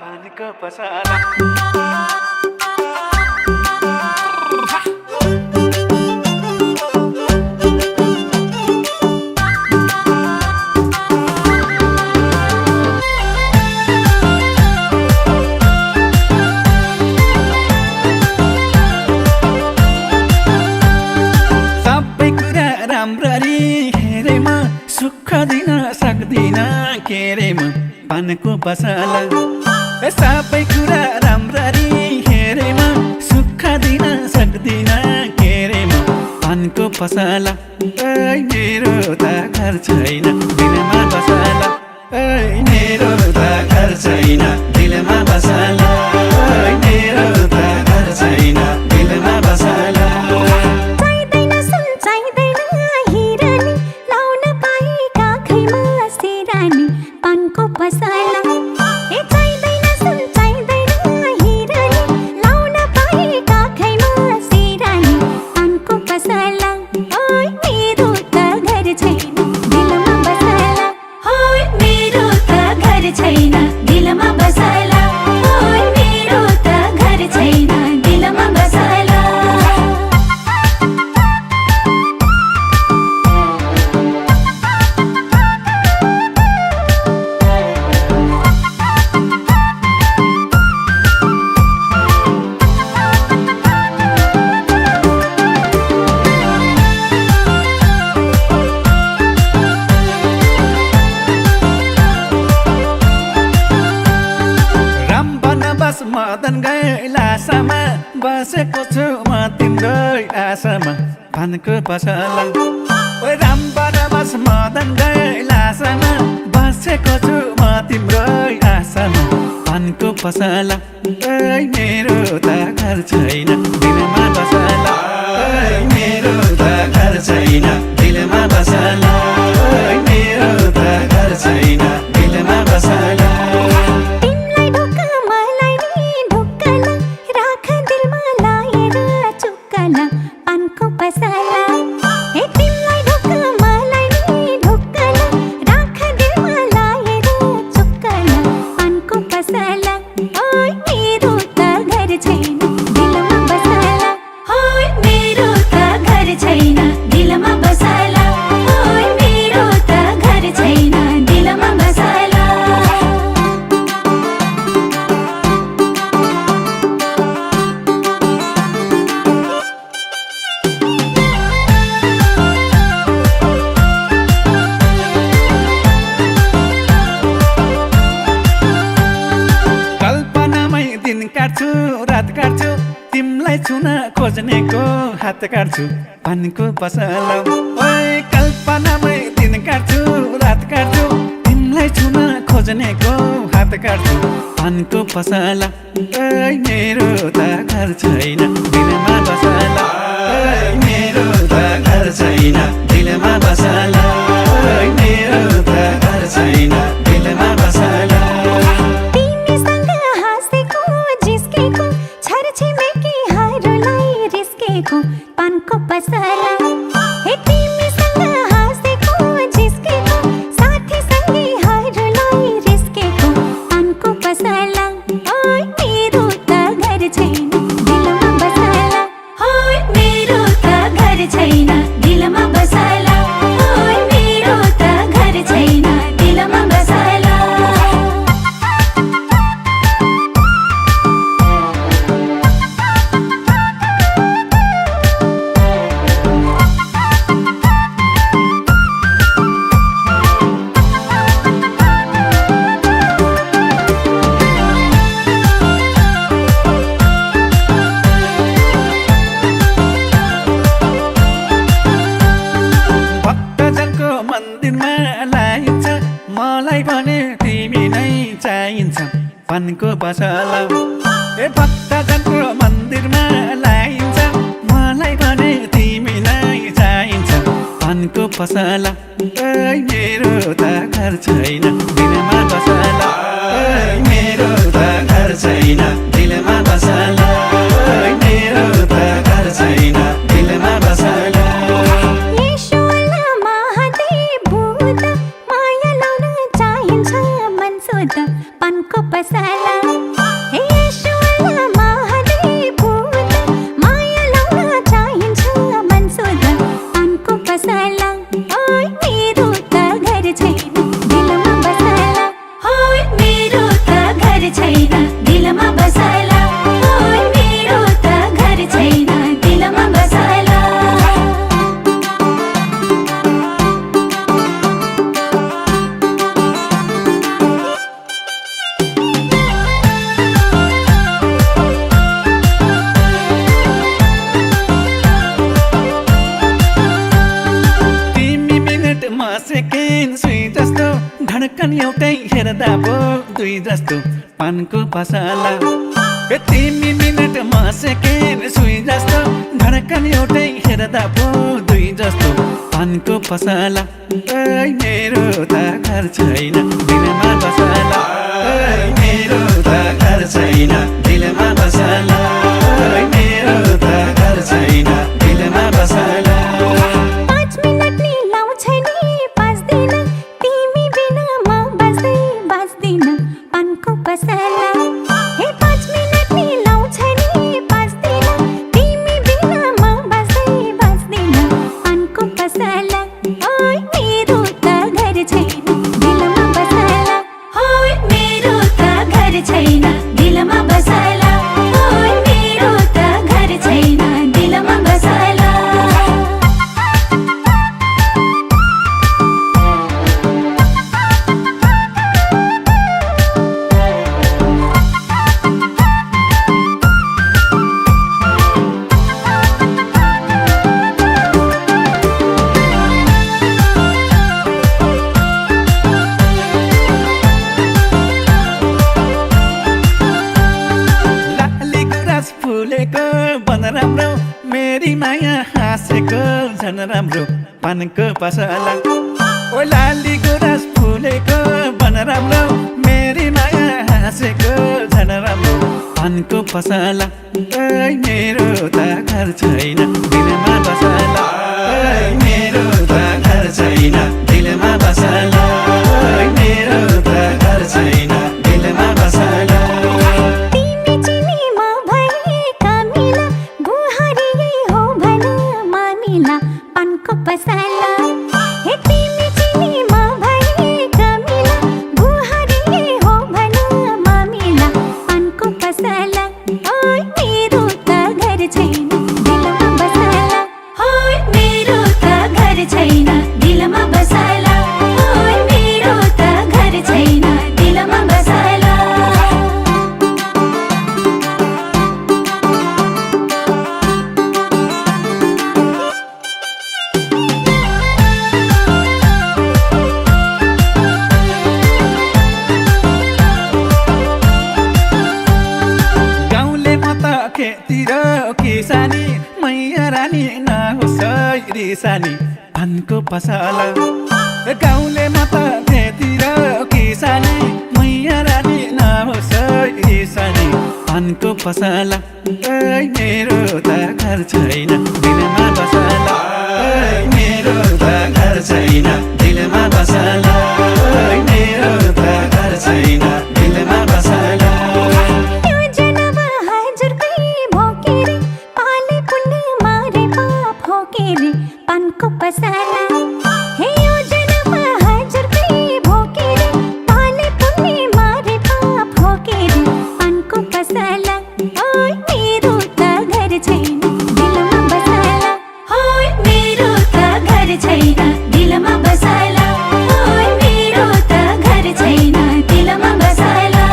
पानीको पसला सुख दिन सक्दिन के रे म पानको पसला सबै कुरा राम्ररी हेरे म सुख दिन सक्दिन के रे म पानको पसला मेरो त घर छैन दिलमा बसला मेरो त घर छैन दिलमा बसला मेरो त घर छैन दिलमा बसला मदन गैलासामा बसेको छु म तिम्रो आशामा पानको पसला राम बनवास मदन गैलासामा बसेको छु म तिम्रो आशामा पानको पसला मेरो त घर छैन दिलमा बसला मेरो त घर छैन दिलमा बसला मेरो त घर छैन दिलमा बसला रात काट्छु तिमलाई छुन खोज्नेको हात काट्छु पानीको पसला कल्पनामै दिन काट्छु रात काट्छु तिमलाई छुन खोज्नेको हात काट्छु पानीको पसला मेरो त घर छैन दिलमा बसला मेरो त घर छैन दिलमा बसला मेरो त घर छैन दिलमा बसला पानको पसला तिमीसँग हाँसेको जिस्केको साथी सँगै हरूलाई रिस्केको पानको पसला मेरो त घर छैन दिलमा बसला मेरो त घर छैन दिलमा बसला मेरो त घर छैन दिलमा बसला मलाई भने तिमी नै चाहिन्छ पानको पसला भक्तजनको मन्दिरमा लाइन्छ मलाई भने तिमी नै चाहिन्छ पानको पसला मेरो त घर छैन दिलमा बसला मेरो त घर छैन दिलमा बसला मेरो त घर छैन दिलमा बसाला ओइ मेरो त घर छैन दिलमा बसाला सेकेन्ड सुई जस्तो धड्कन एउटै हेर्दा पो दुई जस्तो पानको पसला तिमी मिनटमा सेकेन्ड सुई जस्तो धड्कन एउटै हेर्दा पो दुई जस्तो पानको पसला ओइ मेरो त घर छैन दिलमा बसला ओइ मेरो त घर छैन दिलमा बसला ओइ मेरो त घर छैन दिलमा बसला बसाला हे 5 मिनट नि लाउँछ नि बस्दिन तिमी बिना म बस्दिन पानको पसला ओइ मेरो त घर छैन दिलमा बसाला ओइ मेरो त घर छैन दिलमा बसाला ओइ मेरो त घर छैन दिलमा बसाला फुलेको बन राम्रो मेरी माया हाँसेको झन राम्रो पानको पसला ओ लाली गुराँस फुलेको बन राम्रो मेरी माया हाँसेको झन राम्रो पानको पसला ओइ मेरो त घर छैन दिलमा बसला ओइ मेरो त घर छैन दिलमा बसला ओइ मेरो त घर छैन दिलमा बसला पानको पसला हे तिमी चिनीमा भए कमिला बुहारी हो भन मामिला पानको पसला ओइ मेरो त घर छैन दिलमा बसला ओइ मेरो त घर छैन दिलमा बसला ओइ मेरो त घर छैन दिलमा बसला खेतिर किसानी मैया रानी नहोस् रिसानी पानको पसला गाउँले म त खेतिर किसानी मैया रानी नहोस् रिसानी पानको पसला ओइ मेरो त घर छैन दिलमा बसला ओइ मेरो त घर छैन दिलमा बसला ओइ मेरो त घर छैन दिलमा बसला पानको पसला हे योजना हजुर कई भोकेरे पाले पुण्य मारे पाप भोकेरे पानको पसला ओइ मेरो त घर छैन दिलमा बसला ओइ मेरो त घर छैन दिलमा बसला ओइ मेरो त घर छैन दिलमा बसला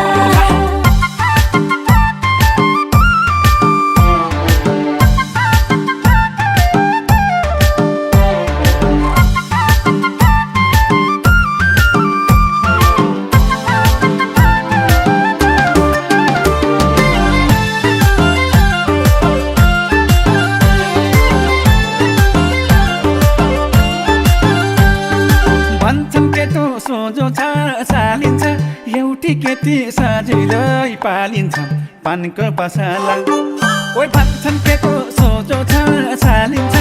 सोझो छ चालिन्छ एउटी केटी सजिलै पालिन्छ पानको पसला ओइ भन्छन् केटो सोझो छ चालिन्छ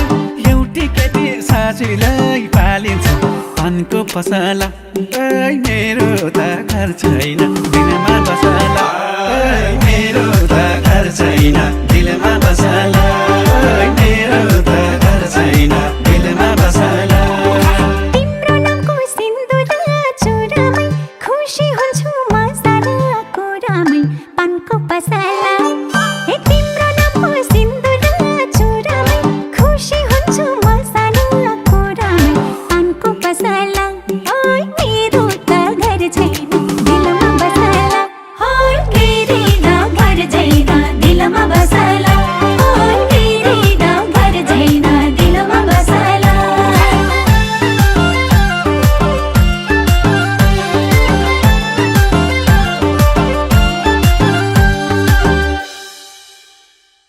एउटी केटी सजिलै पालिन्छ पानको पसला ओइ मेरो त घर छैन दिलमा बसला ओइ मेरो त घर छैन दिलमा बसला ओइ मेरो त घर छैन दिलमा बसला खुशी हुन्छु म सारा कुरामै पानको पसाला